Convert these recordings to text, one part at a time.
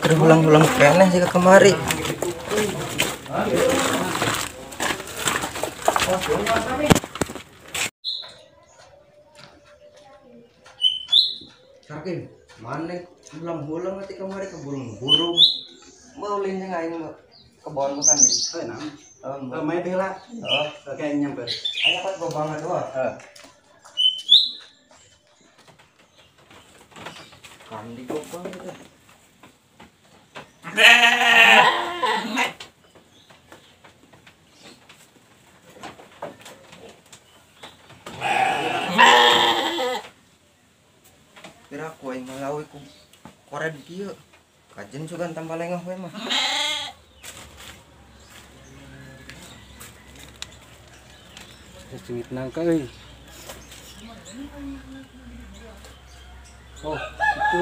Keur hulang-hulang keneh sih kemari. Sarkim, mana hulang-hulang nanti kemari ke burung-burung. Mau lin jeung aing kebon bukan di. Heuh naon? Main teh lah. Oh, oke nyamper. Aing apa banget wah. Heeh. Kandi gobang gitu. Kira aku aing ngalawi ku kored kieu. Kajen sugan tambah lengah we mah. Cengit nangka euy. Oh, itu.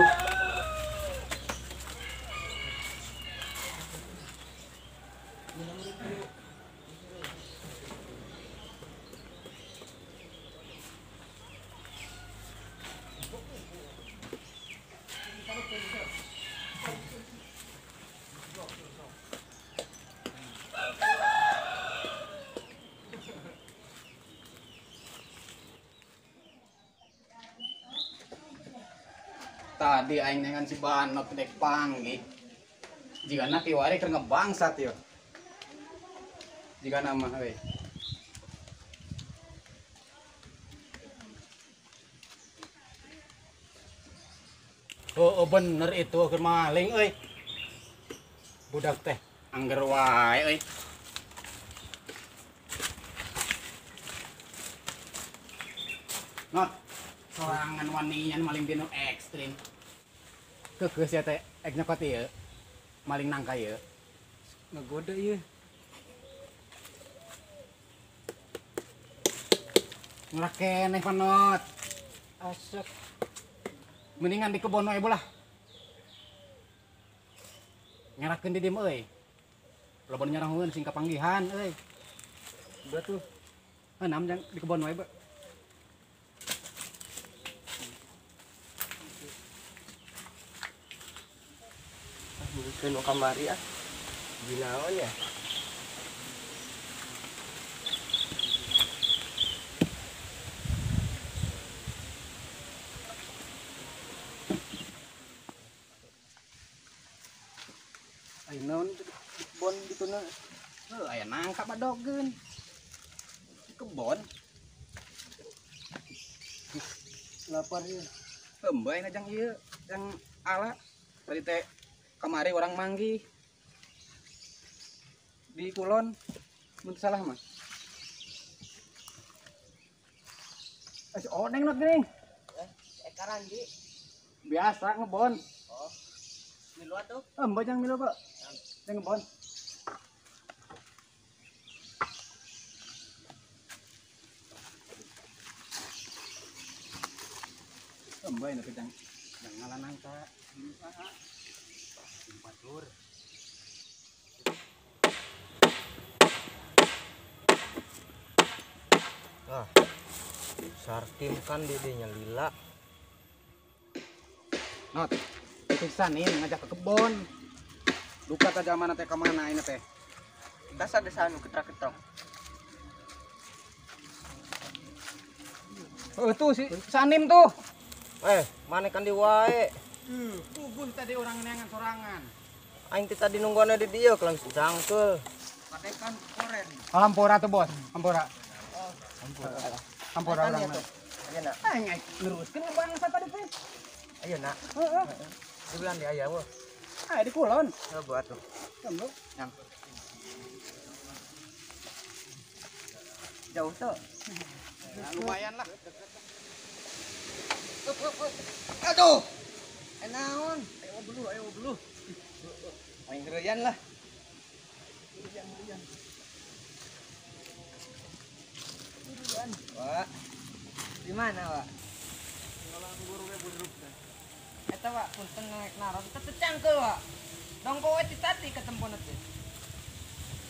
Tadi aing dengan si Banot dek panggih. Jigana kiwari keur ngebangsat yo. Jigana mah we. Oh, oh bener itu keur maling euy. Budak teh angger wae euy. Not sorangan wanian maling dino ekstrim. Keukeuh sia teh ek nyokot ieu. Maling nangka ieu. Ngegoda ieu. Ngulah keneh panot. Asek. Mendingan di kebon wae bolah. Ngerakeun di dieu euy. Loba nu nyarahungeun sing kapanggihan euy. Batuh. Heuh nam jang di kebon wae ba. Mungkin kamari ah. Ginaon ya. Ayo naon di kebon gitu na. Heuh aya nangka badogeun. Di kebon. Lapar ieu. Heuh bae jang ieu, jang ala tadi teh kamari orang manggih di kulon mun salah mah. Si oneng not geuning. Ekaran di. Biasa ngebon. Oh. Milu atuh. Heuh jang milu, Pak. Jang ngebon. Heuh bae jang jang ngala nangka. Batur. Ah, Sarkim kan dedenya lila. Not, pisan nih ngajak ke kebon. Duka ta zaman teh ka mana ini teh? Dasar desa anu ketra-ketrong. Oh, tuh si Sanim tuh. Mana kan di wae. Puguh tadi orang neangan sorangan. Aing teh tadi nungguanna di dieu langsung cangkeul. Padekan koren. Hampura tuh bos, hampura. Oh, hampura. Hampura urang mah. Ayeuna. Aing neruskeun bangsa tadi teh. Ayeuna. Heeh. Di bulan di aya weh. Ah, di kulon. Heuh atuh. Tunggu. Nyam. Jauh tuh. Nah, lumayan lah. Up, up, up. Aduh. Naon? Ayo beluh, ayo beluh. Main gereyan lah. Gereyan. Wak. Di mana, Wak? Ngalah anggur we budruk teh. Eta, Wak, punten naik naros teh teu cangkeul, Wak. Dongko we ti tadi ketempona teh.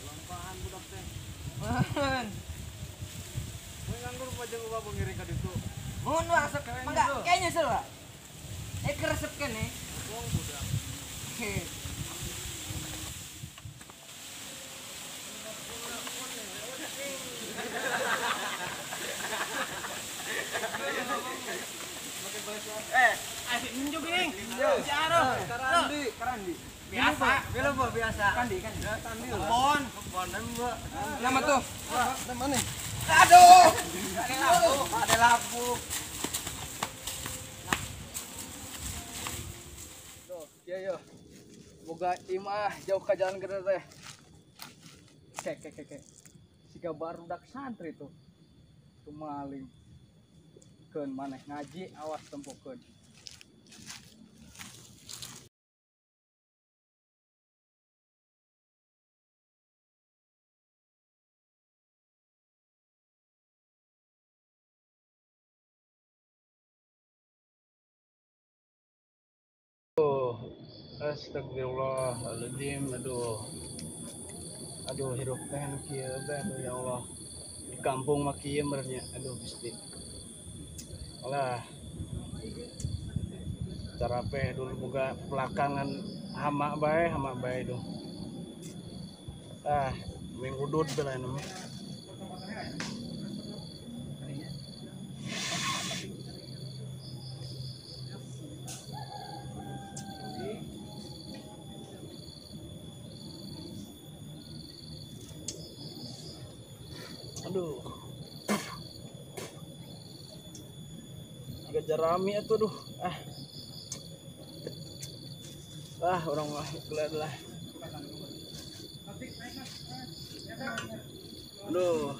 Lampahan budak teh. Mun. Mun nganggur mah jeung uwa ngiring ka ditu. Mun, Wak, sok mangga kayaknya nyusul, Wak. Keresep keneh. Wong budak. Heh. biasa. Kandi kan. Kebon, kebon mbak. Nama tuh. Nama nih. Aduh. Ada lampu. Tuh, iya yo. Boga imah jauh ke jalan gede teh. Kek kek kek. Siga barudak santri tuh. Tuh maling. Keun maneh ngaji awas tempokeun. Astagfirullahaladzim, aduh. Aduh hirup teh nu kieu teh, aduh ya Allah. Di kampung mah kieu meureun nya, aduh Gusti. Alah. Carape dulu boga belakangan hama bae duh. Ah, minggu dud bela nu. Aduh. Agak jerami atuh duh. Ah. Ah, orang mah gelar lah. Aduh.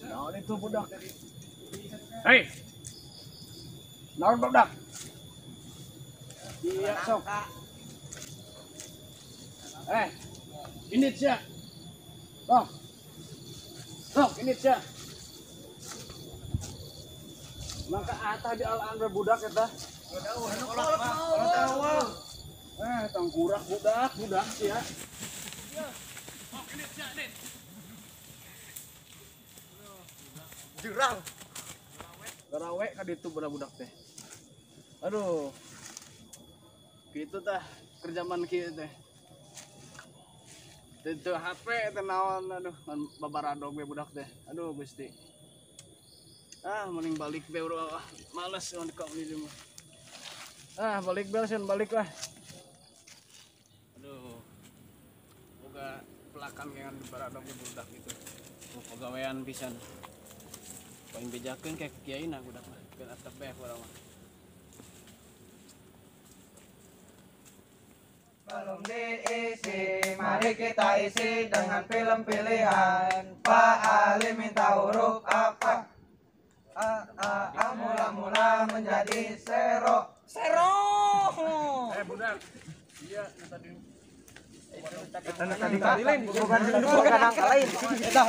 Naon itu budak? Hei. Naon budak? Iya, sok. Ini sia. Sok. Sok, ini sia. Maka atah di alaan budak eta. Tangkurak budak sia. Sok, ini sia, Din. Jurang. Garawe ka ditu budak teh. Aduh. Kitu tah kerjaman kieu teh. Teu HP teh naon aduh babaradog we budak teh. Aduh Gusti. Ah mending balik be urang ah males urang di kampung ini mah. Ah balik be sen balik lah. Aduh. Boga pelakan dengan babaradog budak gitu. Pagawean pisan. Paling bejakeun kayak kiai na budak mah. Keun atep be urang mah. Belum diisi, mari kita isi dengan film pilihan. Pak Ali minta huruf apa? A, A, A mula-mula menjadi sero. Sero. Budak. Iya, tadi. Tadi lain, bukan angka lain. Eta,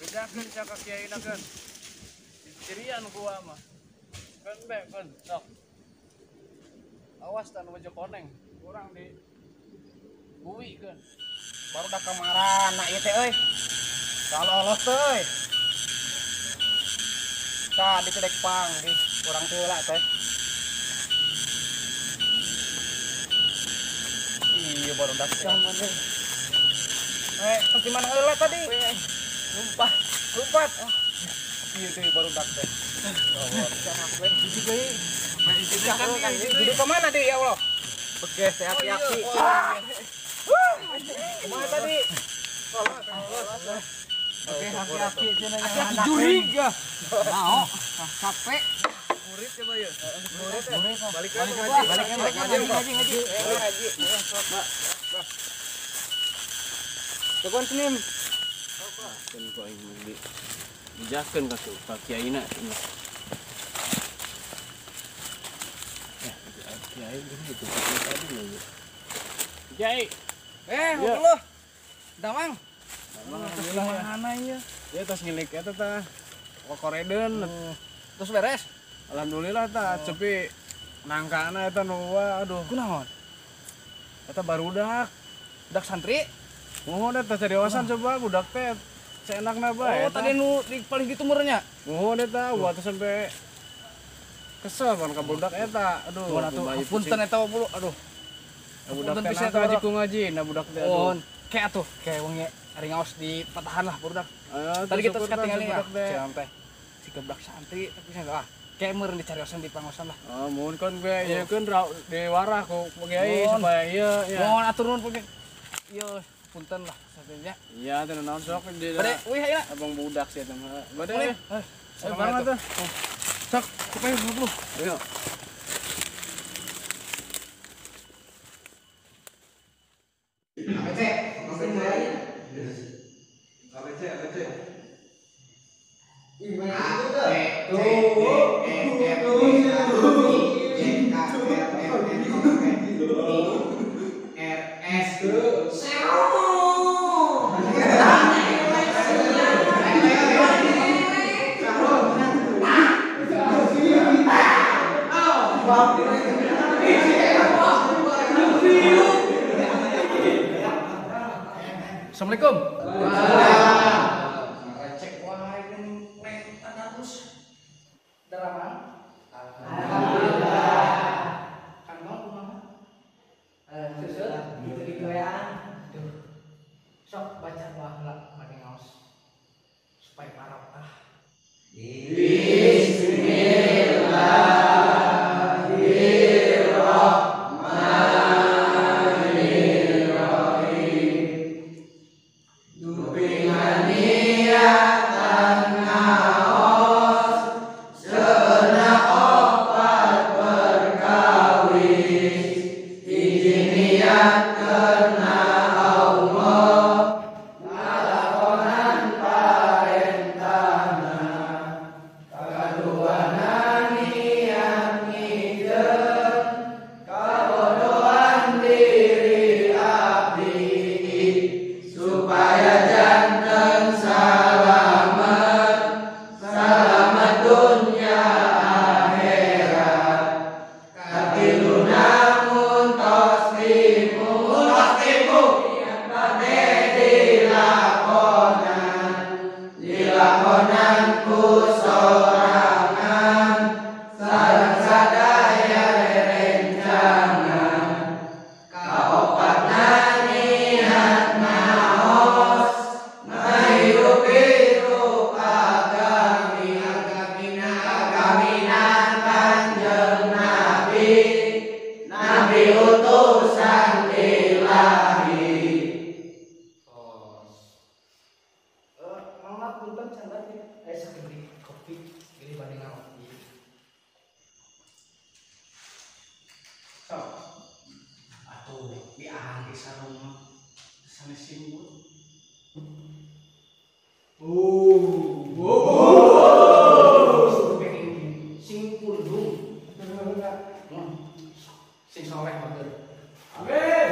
Bejakeun sia ka kiai na keun. Dicirian ku mah. Keun be, keun, sok. Awas tan wajah koneng. Kurang di bui kan baru dah kamarana ieu teh euy kalau lolos teh euy tadi teh dek panggih kurang teu lah teh iya baru dah sama teh eh di mana heula tadi lumpah lumpat iya teh baru dak teh hiji deui hiji ka mana deui ya Allah. Oke, hati-hati. Kumaha tadi? Oke, hati-hati cenah. Hati-hati jurig. Nao, capek. Murid coba ya. Murid. Balik balik ngaji. Ngaji. Tegon senim. Keun ku aing di bejakeun ka ka kiaina. Kiai gitu tadi lagi. Kiai. Ngobrol. Damang. Alhamdulillah ya. Mana ieu? Ya tos ngilik eta tah. Kokoreden. Terus beres? Alhamdulillah tah, cepi nangkana eta nu aduh. Kunaon? Eta barudak. Budak santri? Muhun eta cariosan coba budak teh seenakna bae. Oh, tadi nu di paling kitu meureun nya. Muhun eta buat sampai kesel kan ka budak eta. Aduh, punten eta bulu. Aduh. Budak teh ngaji ku ngaji, nah budak teh aduh. Kayak atuh, kayak wong ari ngaos di patahan lah budak. Tadi kita sekat tinggalin ya. Cenah teh. Si budak santri tapi saya ah. Kayak meureun dicariosan di pangosan lah. Oh, mun kon gue ieu keun diwarah ku kiai supaya ieu ya. Mohon atur nuhun Pak. Ieu punten lah satenya. Iya, teu naon sok di. Bade, uih ayeuna. Abang budak sih eta mah. Bade. Ayo bareng atuh. Sok, kupayu 20. Ayo. ABC, ABC, ABC. Ih, mana itu tuh? C, D, E, F, G, H, I, J, K, L, M, N, O, P, Q, R, S, T. Assalamualaikum. Recek wae geuning neng terus. Daraman. Alhamdulillah. Kang Bang kumaha? Susul gitu-gitu ya. Duh. Sok baca baheula bade ngaos supaya barokah. Bismillahirrahmanirrahim. Dupinganiatan ngaos seuna opat perkawis hiji niat karena Allah ngalakonan parentahna kaduana niat ngikeun kabodohan diri abdi supaya janten salamet salamet dunya akhirat katiluna mun tos timu bade dilakonan dilakonan ku sorangan sareng sadaya rerencangan kaopatna niat ngaos ngahirup-hirup agami agamina agamina Kanjeng Nabi Nabi utusan ilahi. Mama punten canda teh sakedik kopi gini bade ngopi. Sok. Atuh diangge sarung sanes simbut. Sing pundung. Sing soleh bager. Amin.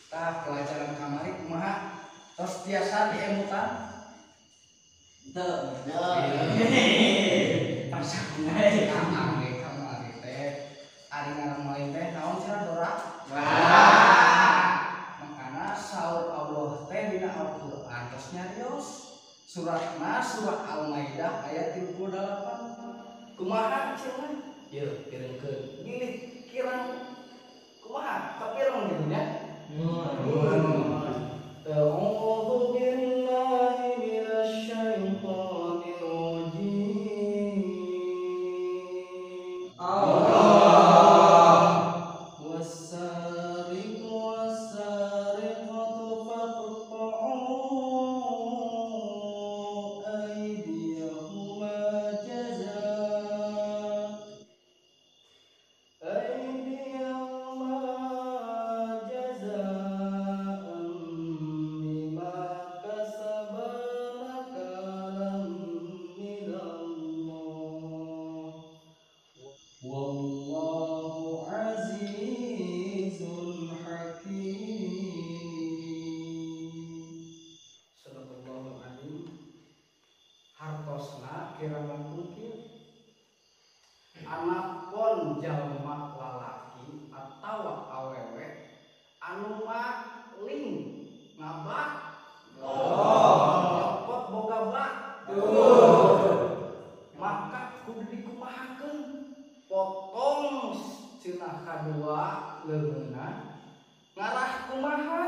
Tah pelajaran kamari kumaha? Tos tiasa diemutan? Teu. Kamari kamari teh ari ngaran maling teh naon cenah Dora? Makana saur Allah teh dina Al-Qur'an tos nyarios suratna surah Al-Maidah ayat 38. Kumaha cenah? Yeuh pireungkeun. Bilih kirang kumaha? Kapireng gitu nya. A'udzu billahi minasyaitonir rajim. Allah. Was-sariqu was-sariqatu faqta'u aydiyahuma jazaa jazaa'an bima kasaba nakalan minallah wallahu azizun hakim. Sadaqallahul azim. Hartosna kira langkung kieu. Anapun jalma lalaki atawa awewe anu maling ngabak nyopot boga bak maka kudu dikumahakeun potong cenah kadua leungeunna ngarah kumaha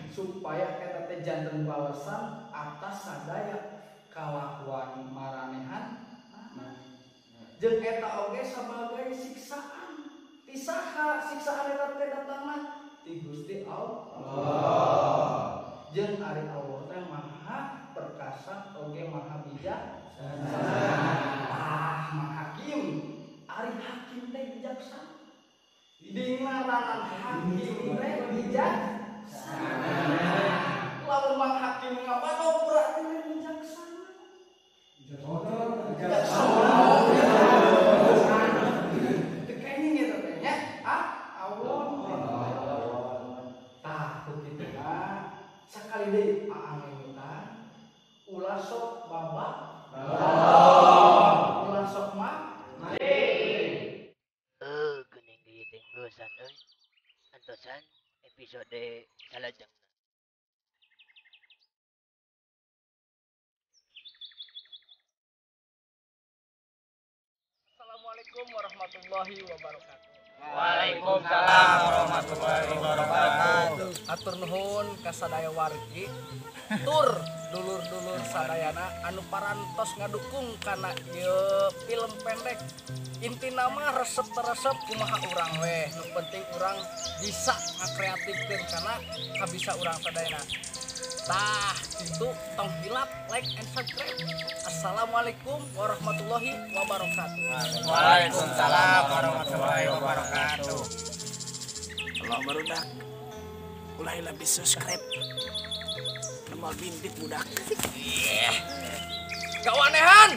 Supaya eta teh janten balasan atas sadaya kalakuan maranehan. Jeung eta oge sabagai siksaan. Ti saha siksaan eta teh datangna? Ti Gusti Allah. Jeung ari Allah teh maha perkasa oge maha bijaksana. Ah, maha hakim. Ari hakim teh bijaksana. Dingaranan hakim teh bijaksana. Lamun mang hakim ngapano berarti bijaksana. Bijaksana. Teu kenging eta teh nya. Ah, Allah. Tah kitu mah sakali deui aangetan ulah sok babak. Ulah sok mah Geuning ieu teh geusan euy. Antosan episode salajengna. Assalamualaikum warahmatullahi wabarakatuh. Waalaikumsalam warahmatullahi wabarakatuh. Atur nuhun ka sadaya wargi tur dulur-dulur sadayana anu parantos ngadukung kana ieu film pendek. Intina mah resep teresep kumaha urang weh, nu penting urang bisa ngakreatifkeun kana kabisa urang sadayana. Tah, itu tong hilap like and subscribe. Assalamualaikum warahmatullahi wabarakatuh. Waalaikumsalam warahmatullahi wabarakatuh. Kalau barudak ulah lebih subscribe. Nemal bintik budak. Gawanehan.